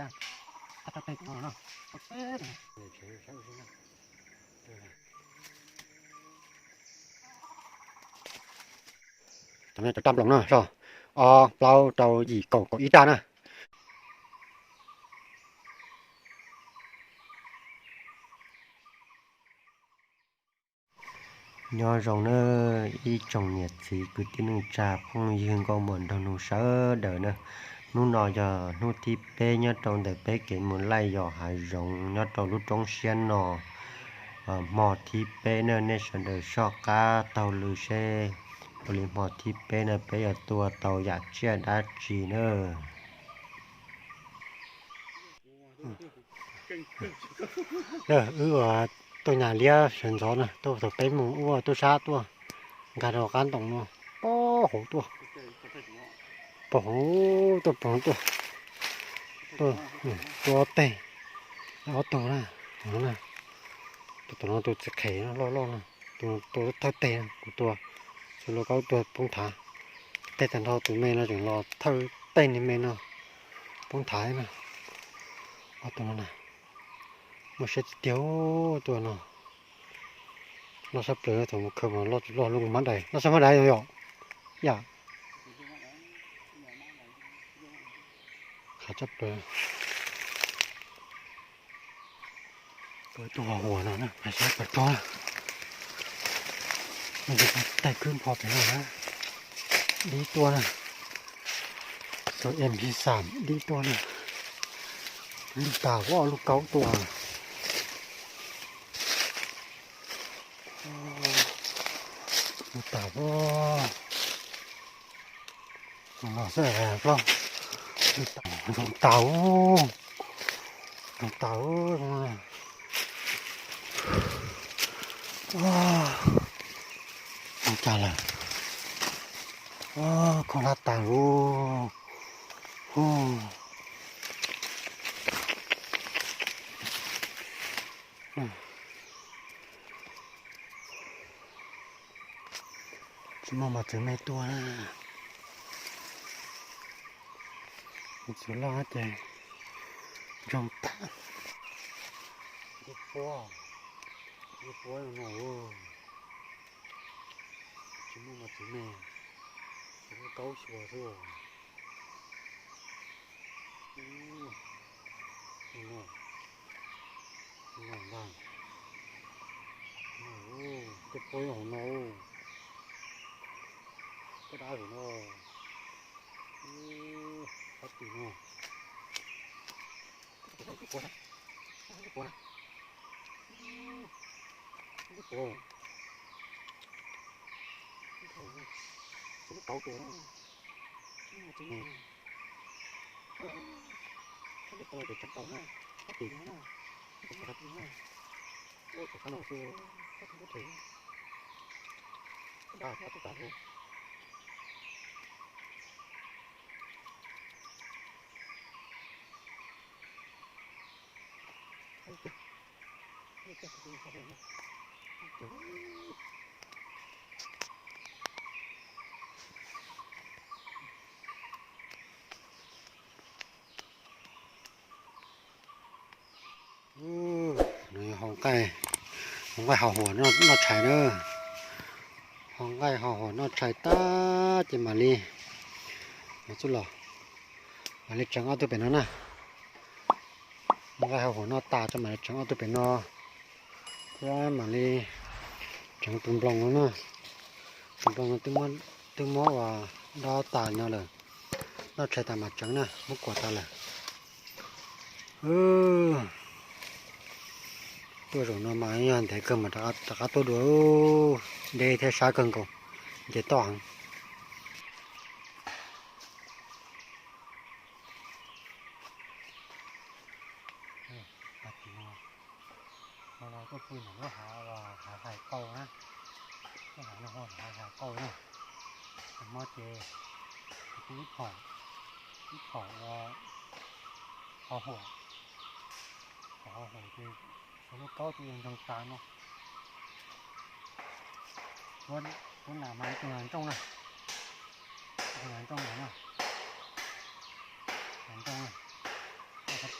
Cov raj nploos no so, ob plaub rau yim kaum kaum ib raj na. Nyob zoo na, ib tsoom niam txiv kwv tij neej tsa phooj ywg nkauj muam nraug nus sawv daws na. Hnub no yog hnub thib peb nyob rau ntawm peb kev mus laij yos hav zoov nyob rau lub roob siab no. Hmo thib peb na, nej sawv daws soj qab taug lw seb ua li hmo thib peb na peb yuav tua tau yam tsiaj dab tsi na. Wb ua tuaj nyas liab sawv ntxov na, tuaj thaum peb moos ua tub sab tuaj nkag rau qab ntoo no, pog hauv tuaj, pog hauv tuaj, pog hauv tuaj, tuaj, tua ob teg, ob tug na, tus no na, tus no tus txiv qhe loj loj na, tus tua thawj teg, kuv tua, xu lua kaub tua poob thav, tej tag nrho tus me no tseem los thawj tej niag me no poob thav na, ob tug no na, muaj siab tiag tiag tua no. Loj sab plaws thaum mus khaws mas loj tsis loj lub mab dais, loj sab mab dais yom. Yam, qhav tshaj plaws. Tus ho huam no na, saib puas tuag. Tais khwb npho pem no na, dib tuaj na. Tus em phi xam dib tuaj na. Lub tas ua lub kaub tuaj. Lub tas ua, no xwb plaub. Lub tas, lub tas, lub tas. Ua cas lawm? Ua, kho hlab tas lawm. Tsis muaj mos txwv me tua na. Mos txwv loj ces ntsoog tag. Lub puab, lub puab no, tsis muaj mos txwv me, lub kaub xyuas xwb. Koj puab hauv no, koj dab hauv no, koj tim no, koj puab, koj puab, koj puab, koj puab. No yog hauv nqaij, hauv nqaij hauv huam noj tshais na. Hauv nqaij hauv huam noj tshais tag ces mam li, mam li tseev ob tug pem no na. Hauv nqaij hauv huam noj tas ces mam li tseev ob tug pem no, thiab mam li tseev tus nploos no na. Tus nploos no twb muab ua dob tas no lawm, noj tshais tas mam tseev na, muab kuam tas lawm. Tuaj zaum no mas yog ntev kawg mas rov qab tuaj dua, deb thiab sab kawg nkaus, nce toj heev. Hauv no tuaj pw ntawm lub hav, hav hais qau na, lub hav no hu hav hais qau na. Mob ces kuv ib phom, ib phom ua ho huam, ho huam ces lub kaub tuaj ntsoog tas no. Kuv nam mas ib tug nas ntsooj na, ib tug nas ntsooj na, nas ntsooj na, ib tug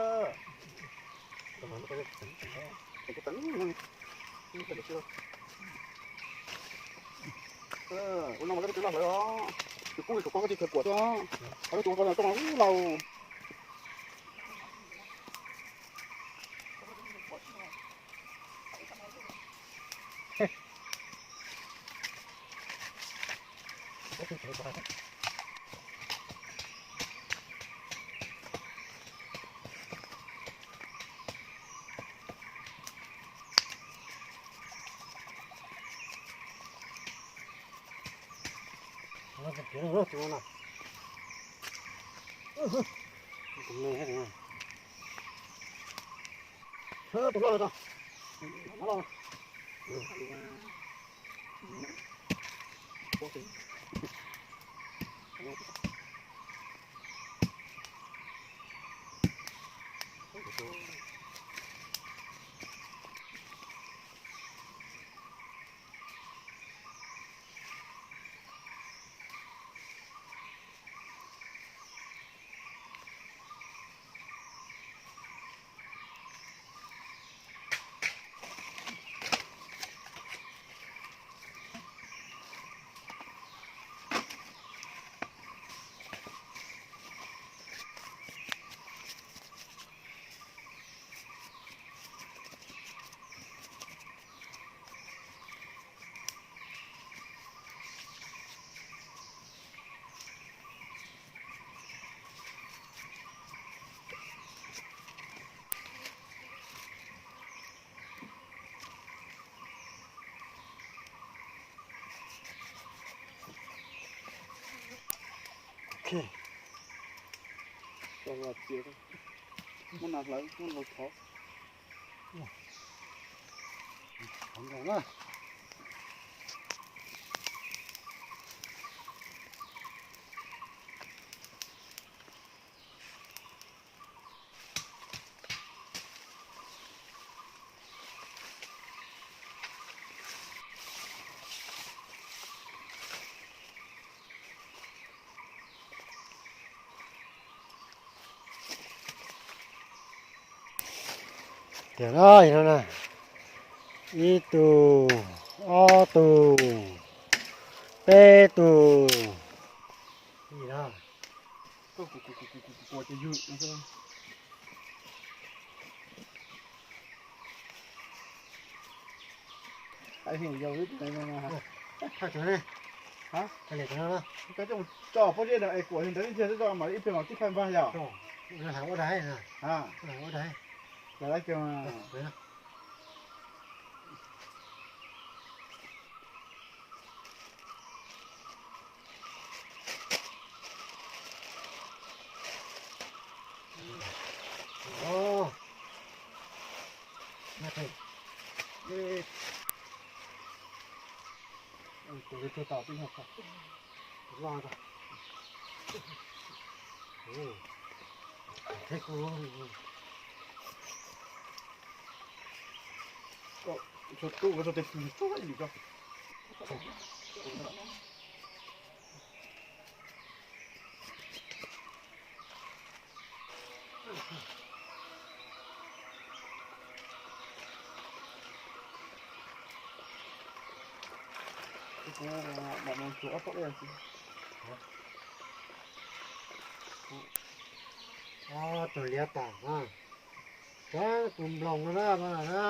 Ua no mas koj tsis loj hlawv os. Tus kub li thaum koj tsis khaws kuam tuaj, qhov tus koj toj mas ub laus. Muab nas hlawv, muab hlawv thov. Tiag no, ib tug, ob tug, peb tug. Tso pob zeb no es kuam li ntawd ib pliag mam tib phaj npag yom. Tus tau tib nyuag ko. Loj ko. Thiab kuv tso tub ko tso tes tub ib lwm tso. Kuv mam mus tsuav ob tog dej. Ob tug liab tas na. Tus nploos no na mas na.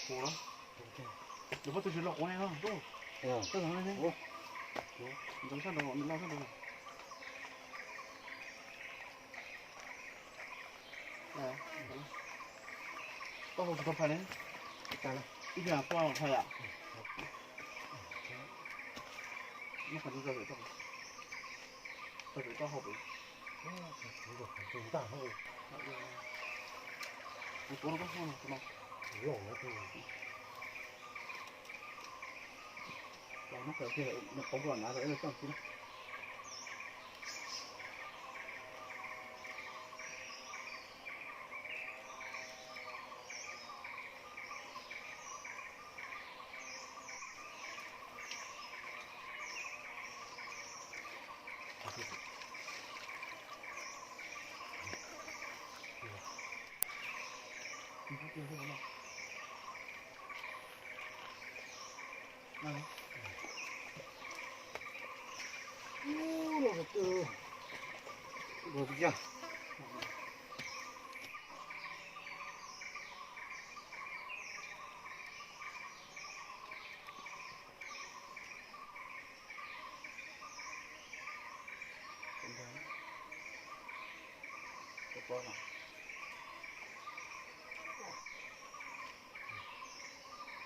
Ua, lawv muab tus tsis los quav ne no, tus, tus sab nraud, nws los sab nraud. Taub hau tsis tau phais ne. Ib yam poj phais yam. Muab qhov ntawd tso pem, tso pem taub hau pem. Kuv tuav rau koj no, tus no. Los no, tus no. Los no, qhov tiag, nws qhov nkaus na, los ib los txog xwb na.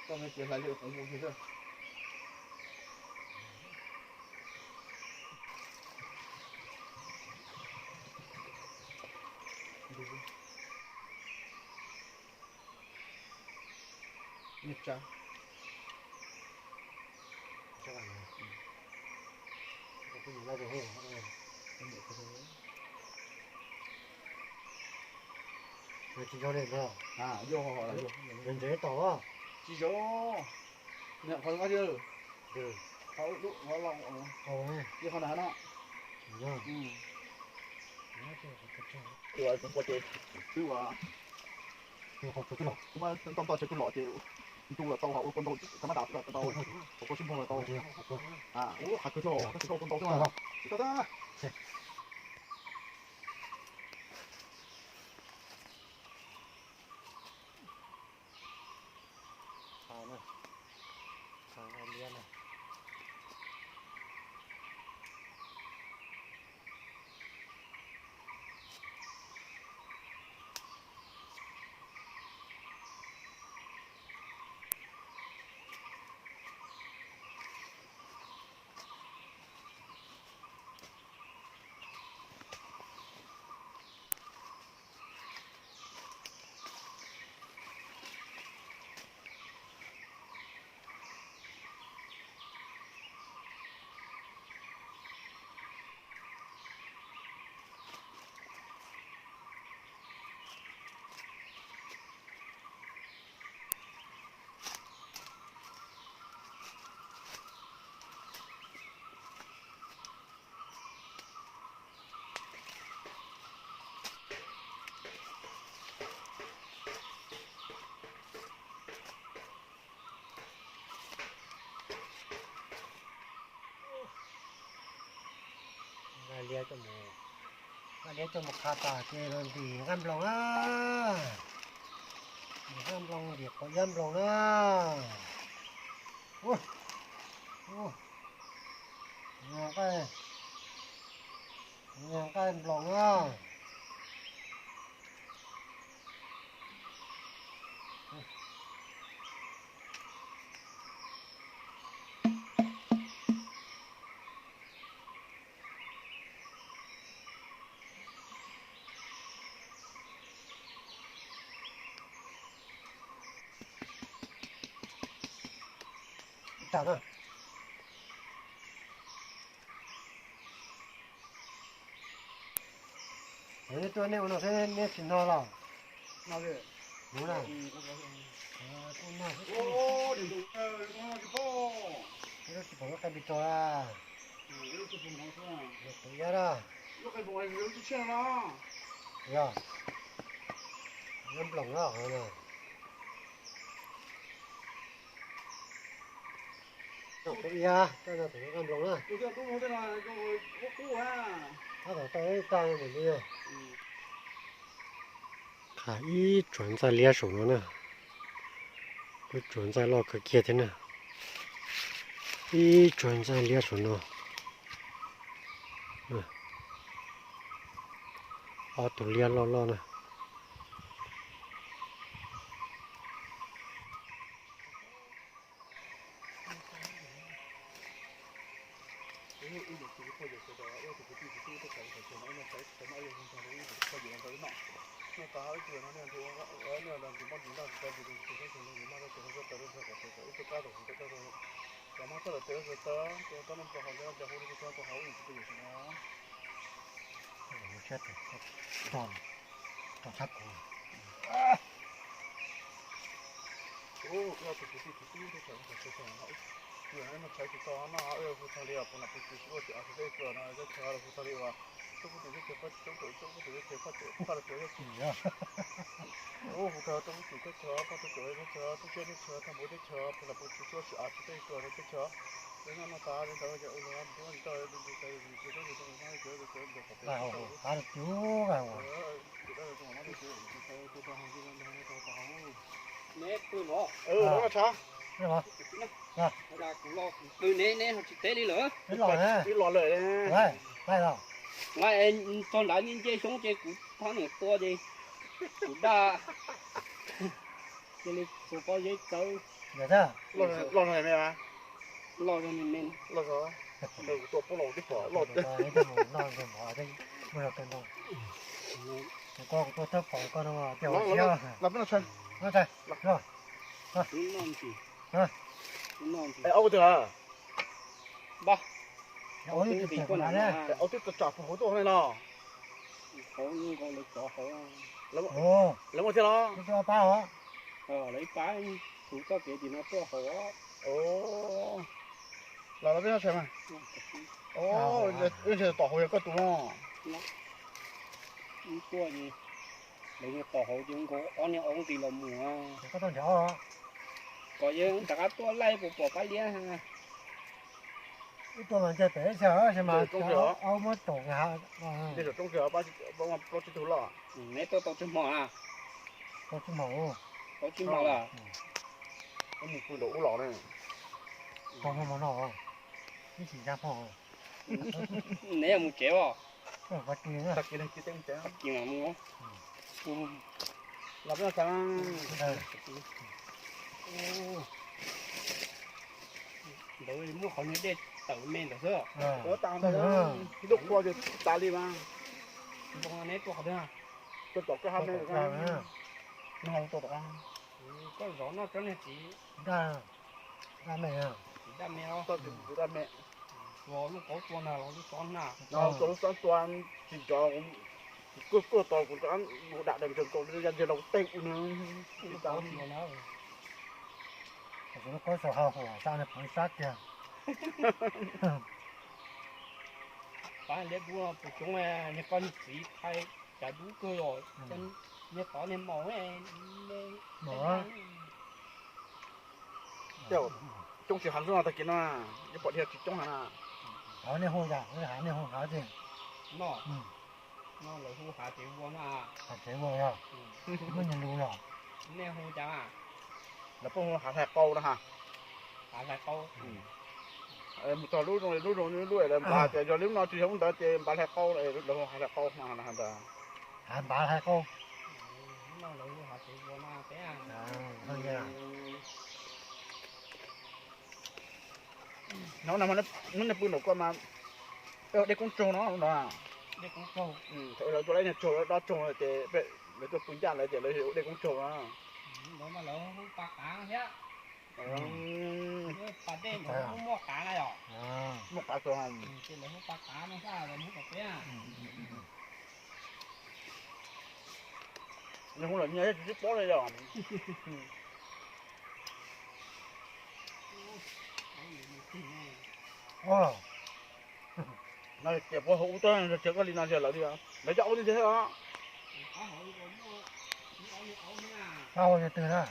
Tau me txiv hlais li qhov nqus xwb. Niag tsa. Tsis zoo li no. Ntse tom. Tsis zoo. Niam qhov no, qhov loj, qhov na no. Ua tus ko ces twb ua, kuv muab toj toj tsev kuj lom ces ntu los tau, ua kua ntau tsis kam mab dam tau, ua kua sib npog los tau. Ua qhav kawg tso, koj tsis tau kua ntau xwb mas. Tsis tau tag. Nqa liab coj mus qha tas ces los ntim nqaij nploos na. Ntim nqaij nploos, ntim qhov iab nploos na. Ua, ua, nqaij, nqaij nploos na. Tam na. Tuaj nej ua no xwb nej tsis no los? Kuv na, kuv no xwb. Tsis pom lub qe pis tso a. Kuv iab a. Yog, iab nploos na. Kuv iab, kuv nploos na. Qha ib tsuag ntxaij liab saum no na. Ib tsuag ntxaij loj kawg kiag thiab na. Ib tsuag ntxaij liab saum no. Ob tug liab loj loj na. Neb pw no. Kuv los kuv pw neb, neb ho tsis teb li lawm. Los lawm. Txog nrad nce nce xyoob ces kuv thab niam tua ces kuv daj cia li tua pob zeb txawb. Loj me, loj me, loj me. Tua pob los tib pom loj teb. Kuv tua thawb pom koj no, los peb no tshais. Ob tug twb tso tsam puag hauv tuaj ne los? Lawv muaj thiab los? Lawv ib pab, kuv txoj kev tim no tuaj hauv. Los los peb no tshais mas. Tom hauv yog koj tus mog. Tuaj, lawv tom hauv ces nkaus ob niag ob nqis los mus. Kom yawg rov qab tuaj laij puas pom kab liab. Wb tuaj mas nce pem ib txhia mas aub muab caum nqis hav. Plaub tsib tug los. Neb tuaj tau tsawg hmo na? Tau tsib hmo. Tau tsib hmo lawm. Mus pw nraum ub los ne. Tau hmo no, ib tsis nca hmo. Neb yuav mus tsev os? Tag kis mas mus. Los peb no tshais. Ntawd muab qhov niag dej tawm me ntawd xwb. Ua tas ntawd, ib lub qhua ces tas li mas. Neb tuaj qhov twg? Tuaj tom koj hav me. Neb ho tuaj tom koj zov noj tsob niag txiv daj me, txiv daj me os. Txiv daj me. Tua lub qaub tua na los lub xob na. Tua lub xob tua tsis nrov, kuv kuj kuj tos kuv rov mus dam daim ntsawg nkaus ya ntseg los kuv teg ua nws. Lub qaub tua na. Kuv lub qaub xaus hau huam sab ne, pov sab kiag. Pab liab dub no puas coob, niag koj niag txiv thaij cas dub kawg os. Niag tod niag maum. Coob tsis hav xwb no tag kis no, yuav pom dhia tsis coob hav na. Hav nej hu yam, hav nej hu hav ces. No, no lawv hu hav tsev vua no. Hav tsev vua yog, muaj nyias lus yog. Nej hu cas? Lawv pheej hu hav hlais qau no ha. Hav hlais qau. Mus txog lub zoo lub zoo lub lub lawv npaj tias yog lub no tsis yog lub ntawd ces npaj hlais qau, lawv hu hav hlais qau no ntag. Hav npaj hlais qau. Hnub no nej pw nram ko mas peb ua dej koob tsoog no no. Dej koob tsoog. Thaum lawv tua lawv nyuag tsoog lawv dob tsoog ces lawv tuaj pw ncaj lawv ces lawv ua dej koob tsoog no. Muaj qav txog. Yog hu lawm nyias tsis paub li yog. No ces puab hauv ub tuaj tsev koj li no yog lawv li, lawv cov aub li thiab os. Qab hauv yog twg na?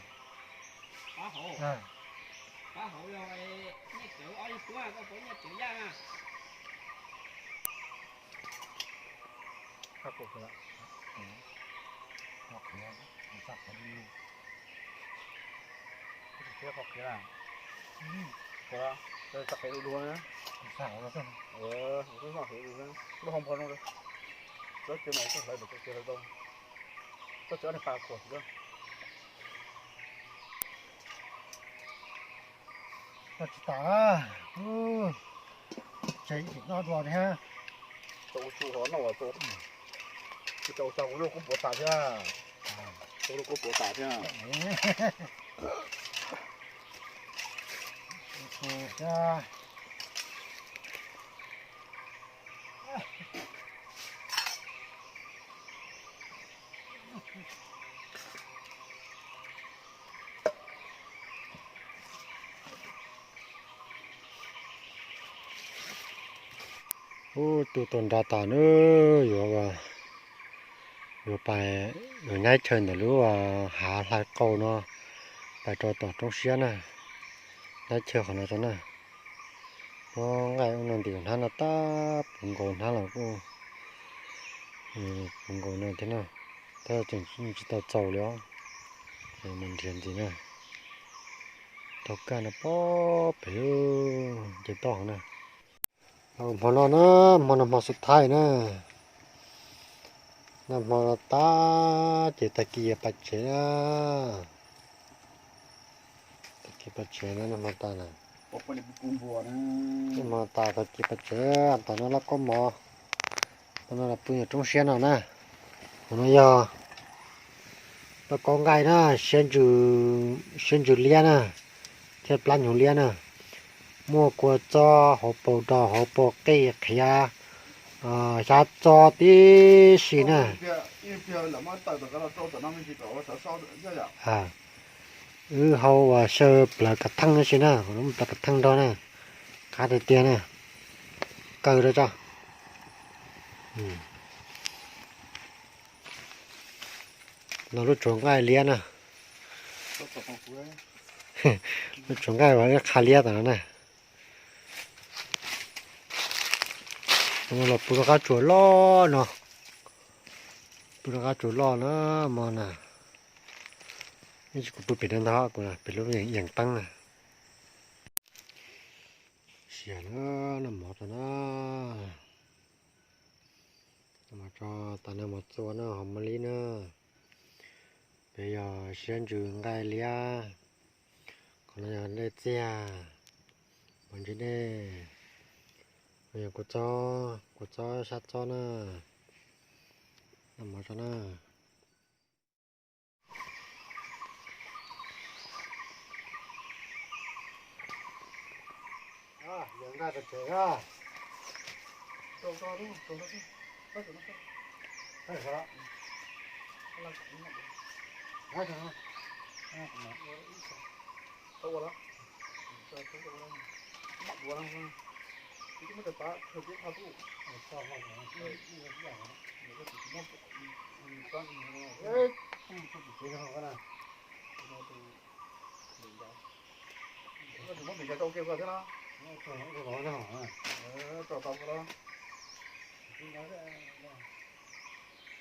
Tsis tas, tsev ib tsis noj dua thiab. Tau tsu hov noj tau, tsis tau tau kuv lub kub puav tas thiab. Tau lub kub puav tas thiab. Ub, tu tau nra tas na, yuav, yuav pais, yuav nyaib chaw ntawm lub hav hlais qau no pais rau tom roob siab na. Nyaib chaw qhov no tso na. Muab nqaij ub no ntim hnab no tab puv nkaus hnab los kuj puv nkaus no thiab na. Tab tseem tsis tau txaus li os. Mus nrhiav ntxiv na. Tau kaj no pob pem nce toj hauv na. Hmo no na, hmo no hmo xub thaij na. Noj hmo no tas ces tag kis yuav pais tsev na. Tag kis pais tsev na, noj hmo tas na. Noj hmo tas tag kis pais tsev, tas no lauj kaub mov. Hmo no los pw roob siab no na. Hmo no yog lauj kaub nqaij na, siab ntsws liab na, thiab plab hnyuv liab na. Muaj kua txob hauv paus dos hauv paus qij qhiav, xyab txob tib si na. Wb hau uas xyaw plawv kav theej tib si na, muaj plawv kav theej nrog na, qab tiag tiag na, kaw rau tso. No lub tsuav nqaij liab na. Lub tsuav nqaij uas wb qha liab tom no na. Los pw rau qab tsuas loj no. Pw rau qab tsuas loj na, hmo na. Ib tsam kuv pw pem no ntag, kuv pem lub yeem teeb na. Siav na, noj mov tso na. Noj mov tso, tas no mov txua na, hauv mos lib na. Pem yog siab ntsws nqaij liab. Qhov no yog dej txiag, mov ntsis dej. Yog kua txob, kua txob xyab txob na. Noj mov tso na.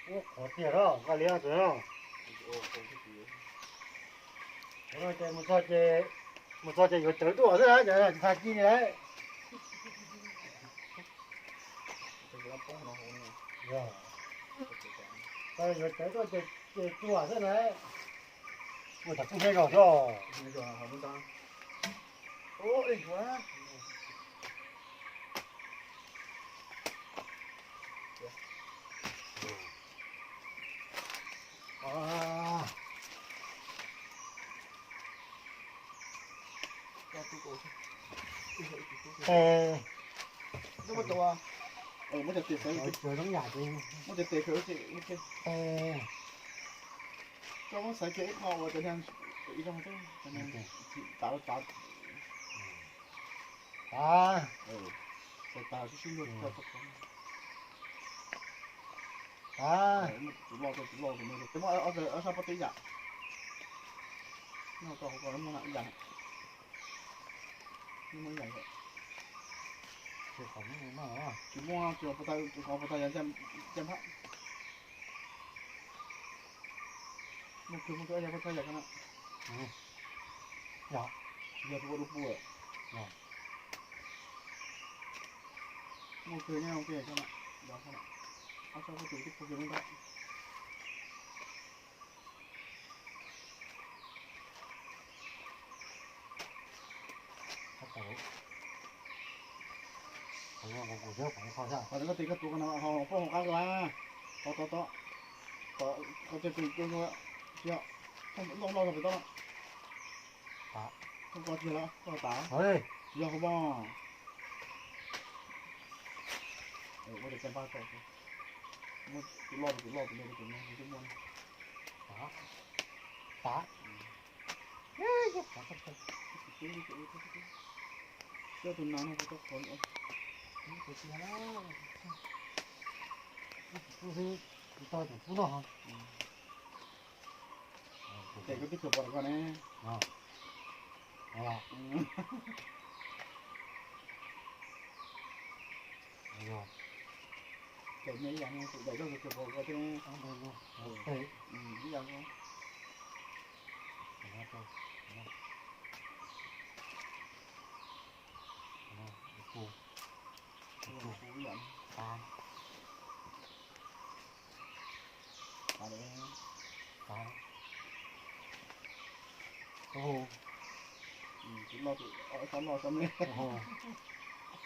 Ua qhov tiag no, nqa liab tus no. Ua no ces mus txog ces, mus txog ces yuav cawv tuaj xwb na, cov no tsis txhob ci li lauj. Yuav cawv tuaj ces, ces tuaj xwb na. Ua cas kuj nyob zog xwb. Tes, muab cov tes xwb, muab cov tes khaws, koj muab xaiv kiag ib qho uas cov niag ib zoo xwb, tav tav, tav, tav, tav, tus loj tus me, muab ob sab pob tib yam, noj tau hauv ko muaj ib yam, muaj ib yam. Tsis muaj, tus qhov puas tau yog caj npab. Muaj kawg, muaj kawg, yog puas tau yam ko na. Yog, yog tus ua dub pua. Muaj kawg nyob ua ke ko na. Ob sab pob tw twb puag kiag lub nrab. Qhov no kuv kuv siab qhov no kho xwb. Qhov koj tis koj tuav qhov no ho poob hauv qab koj, tod tod tod, qhov tias tus tus tsis yog, loj loj rau pem toj no. Koj koj tiag los koj tas, tsis yog hauv mos. Ua tias caj npab tau, muab tus loj rau tus loj, tus me rau tus me, twb muaj. Tav, tav. Coj tus nas no tau qhov. Tus nas no, tus tub xwb, tus tau tus tub no. Ces koj twb khaws pom rau koj ne. Ces me ib yam no, tus daim koj khaws pom rau koj thiab ne. Ib yam no. Hu,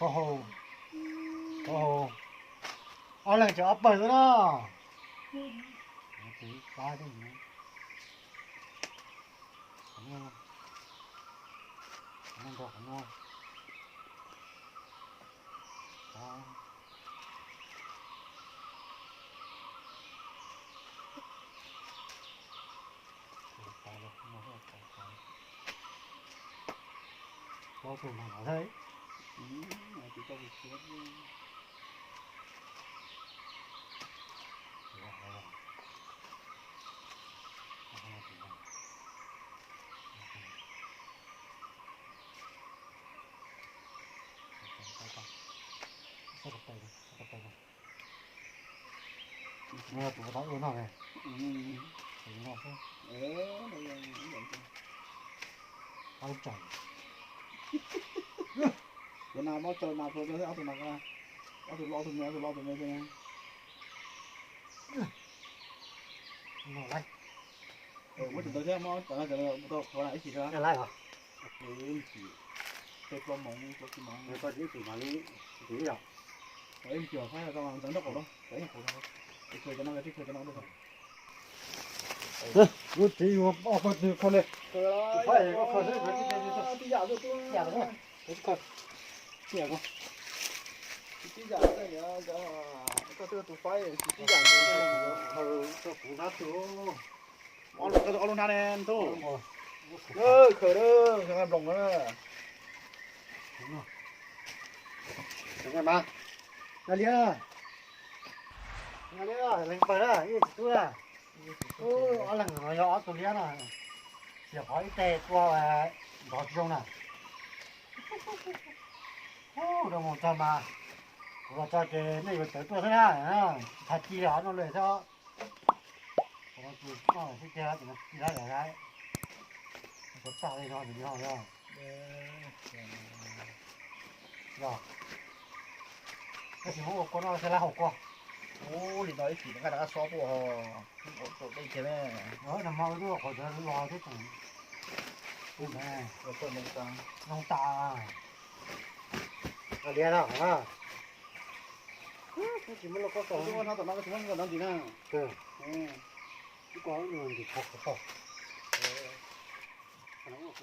hu, hu, hu, ob leeg tseem ob pawg xwb na. Qhov no, qhov no nrog qhov no. Plaub tug no no thiab. Tus tau ua noj ne. Tus no xwb. Ob lub tsaus. Tus nas mob tsaus mas tus ob tug nas, ob tug loj ob tug me, ob tug loj ob tug me xwb. Muab cov ntawd thiab, muab cov no cov ntawd tau qhuav na ib chim. Tej plaub moov plaub tsib moov. Ib chim mas li, ib chim mas li. Ib chim mas faib tau ntawd nrab qaum, ib nyuag qaum. Khaws cov no, khaws cov no. Lub tsev yuav ob pawg twg khaws li. Faib koj khaws xwb, khaws tib yam xwb. Tib yam ko. Tib yam, koj twb tus faib tib yam. Khaws rau kuv hnab twg. Ob lub hnab ne tub. Khaws, khaws nploos na. Mas, na liab, na liab, leej pawg na, ib tug tub na. Ob leeg no yog ob tug liab no. Tiam qhov ib teg tua nrov tsis zoo na. Ub, rau mus txog mas. Los tso ces nej yuav tawv tuaj xwb na, tsis txhob ci li no lawm xwb. Tus no xwb tiag ces no ci li lawm, tag li no ces yog. Yog, koj tsis muab ua kua no thiab lab hauv kua. Ub, li no ib chim nqa rov qab xob tuaj, ua tau dej kiag ne. Nag hmo wb twb ua qhov cov los thiab tseem zoo tas. Liab no. Tsis muaj lub koj tau no, tsis muaj lub koj no ntsis na.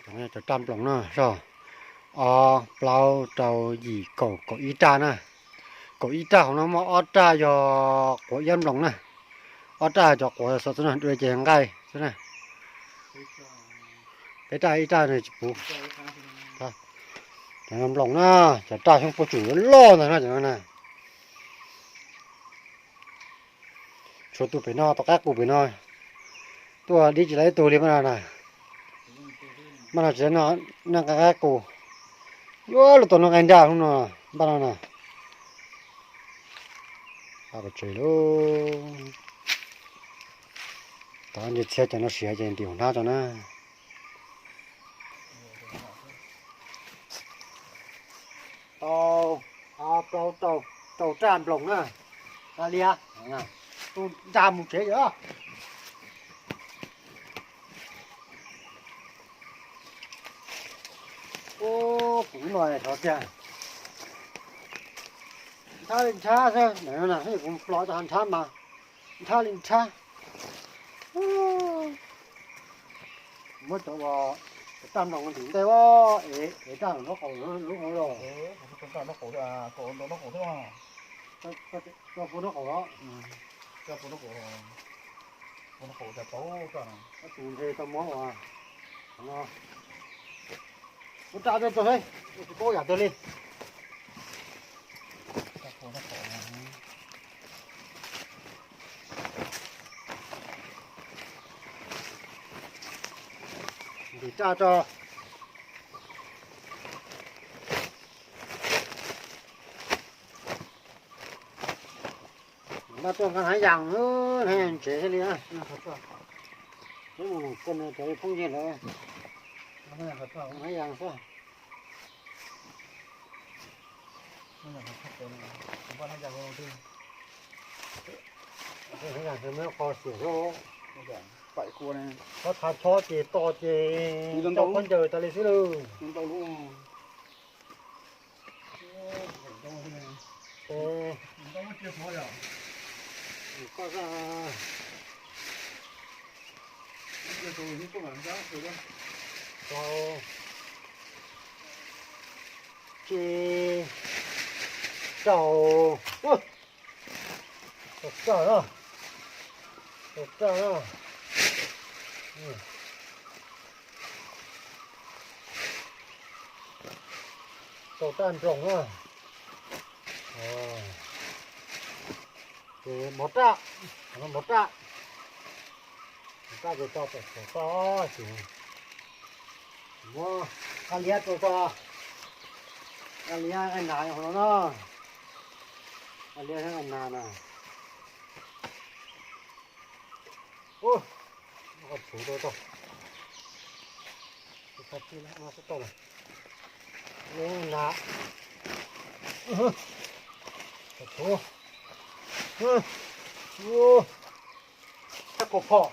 Cov raj nploos na, zog ob plaub rau yim kaum, kaum ib raj na. Kaum ib raj hauv no muaj ob raj yog quav iab nploos na. Ob raj cov quav xov xwb na, dua ces nqaij xwb na. Peb raj ib raj no tsis puv. Cov no nploos na, cov raj xyoob puab tsum loj ntag no cov no na. Tshuav tus pem no, tus qaib qus pem no, tuaj dib tsis tau ib tug li mas no na. Mas no tsis no, noj nqaij qaib qus, yuav luag tau noj nqaij nraj hnub no, npaj no na. Pov tseg lauj. Tov ntses txhiab cov no siav ces ntim hauv hnab tso na. Tau, plaub rau, rau raj nploos na. Liab, tus nra mus tsev yom. Ub, kuv no xyov tiag. Nthab li nthab xwb, kuv plos tau nthab mas nthab li nthab. Muab cov uas raj nploos ntim ntej, ev raj nploos nraub qaum lub hauv los. Coj puag nraub qaum los. Tus ntshe tau muab uas no. Muab raj coj tso seb, tsis paub yam twg li. Ntim raj tso. Npaj tuaj nqa hnav yas, hnav yas ntsev thiaj li. Peb mus koom cov phooj ywg lawm, hnav yas xwb. Hnav yas muab qhov xiam xwb. Pom kua ne, khav chob ces to ces coj khaub ncaws tas li xwb lawm. Rau, tsib, rau, rau raj na, rau raj na. Rau raj nploos na. Ces mov raj, mov raj, mov raj ces tso pem tod, ces muab qab liab rau tso, qab liab nqaij nas hauv no na, qab liab nqaij nas na. Ub, qhov txhuv rau tau, qhov txhuv na, qhov txhuv, thaj khuam phom,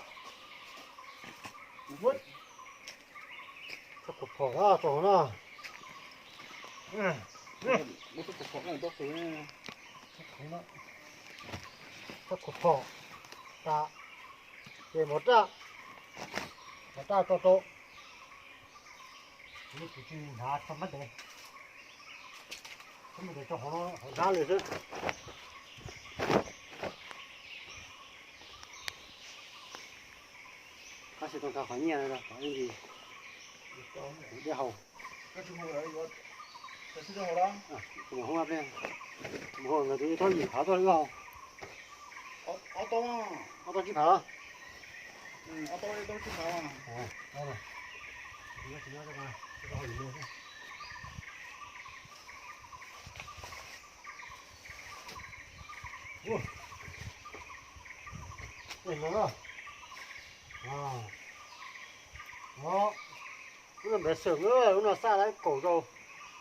thaj khuam phom na, tso hauv na. Thaj khuam phom tas, ces mov raj, mov raj tso rau. Kuv tsis hnav txog nqaij ntev, txog nqaij ntev tso hauv no, hauv hnab li xwb. Tab sis tau nqa qhov nyiaj no, qhov ib ntsis dej haus. Mus hauv, mus hauv nkawd tus ib txhob yim phav tuaj li wb haus. Ob txhob tsib phav. Ub, no, no, lub no npev xeem, lub no xaj laib kaum zaus,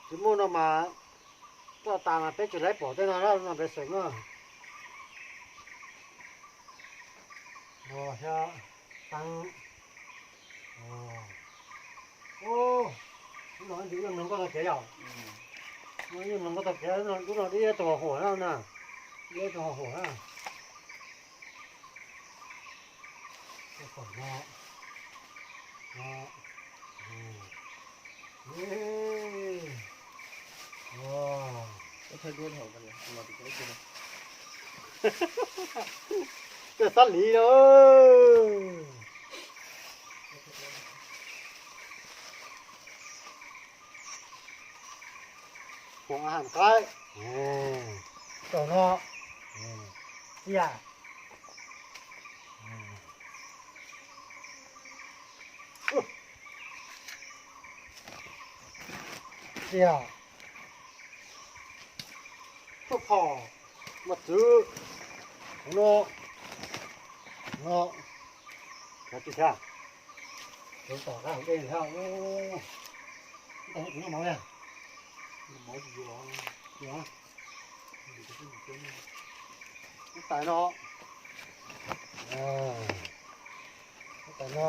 tsis muaj no mas toj tas mas peb tsis laib pom tej no na, lub no npev xeem na. No thiab teeb. Ub, lub no nws yuav mloog koj tau kev yom? Yuav mloog koj tau kev, lub no dib tus huam huam na, dib tus huam huam na. Kom no, no, koj xab lis lawm. Huam ham qaib, tau no, xiam, xiam, tshuaj phom, mos txwv, no, no, tom qab hauv dej thiab. Ub, tus no mov, mov tsis yuav, yuav. Ub, tais no, ub, tais no,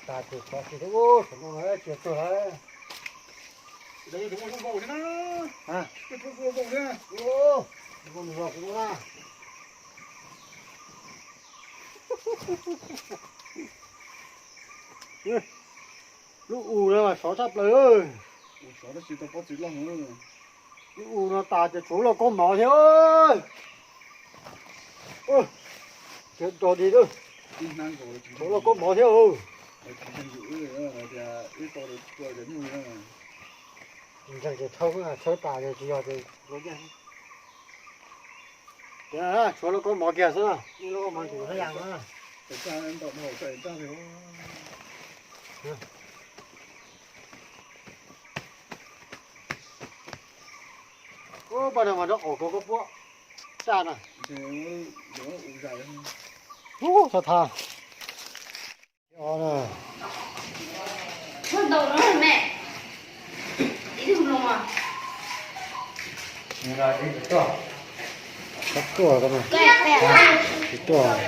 tas ces xyov tsis ub, xyov no cia tuag lawm. Lub u no mas sov tshaj plaws. Lub u no tas ces tshuav lauj kaub mov thiab. Ua, tshuav lauj kaub mov thiab. Ntseeg ces tshawb, tshawb tas ces tsis yog ces, tias tshuav lauj kaub mov kiag xwb na, lauj kaub mov ntxim haj yam na. Ub, poj niam mas nrog qaum kov koj puab tsa na. Ub, txhob thab. Tsis tuaj, tsis tuaj.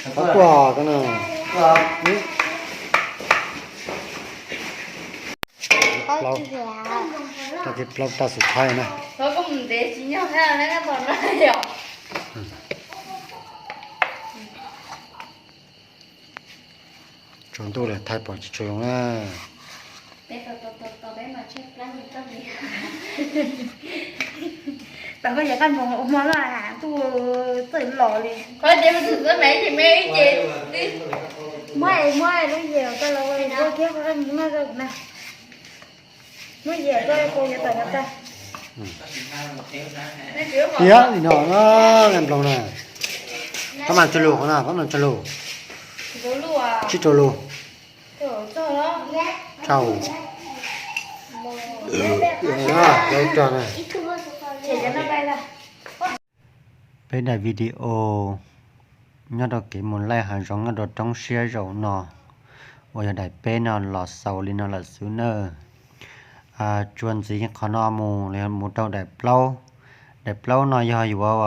Txhob tuaj ko na. Plaub, tag kis plaub tag xub thawj na. Tsaus ntuj lawm thaij pom tsis tshua zoo na. Tau koj yog qaj npoos ua hmo loj ntuj txawj los li. Muab, muab lub yam koj los ua kiag qaj npoos noj rau kuv na. Muab yam koj ua yuav tawm los tag. Thiab li no na, nploos na. Pab mas tsawg lus qhov no, pab mas tsawg lus? Tsib rau lus. Tshau. Peb daim video nyob rau kev mus laij hav zoov nyob rau roob siab zaum no uas yog daim peb no los xaus li no lawm xwb nawb. Tsuas ntxiv qhov no mus los yog mus rau daim plaub. Daim plaub no yog yuav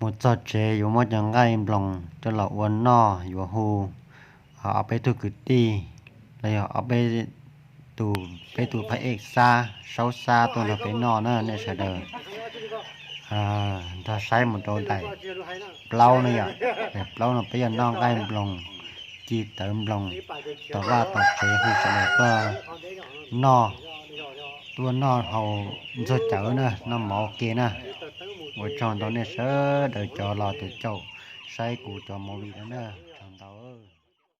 mus txog tsev yuav muab cov nqaij nploos coj los ua noj, yuav hu ob peb tug kwv tij los yog ob peb tus, peb tus phab ej Xab, Saub Xab tuaj nrog peb noj na nej sawv daws. Nrog saib mus rau daim plaub ne yom. Daim plaub no peb yuav noj nqaij nploos, ci tawv nploos, tom vaj tom tsev hu sawv daws tuaj noj, tuaj noj haus ntxuag cawv na, noj mov ua ke na. Ua tsaug ntau nej sawv daws cov los caum saib kuv cov movie no na.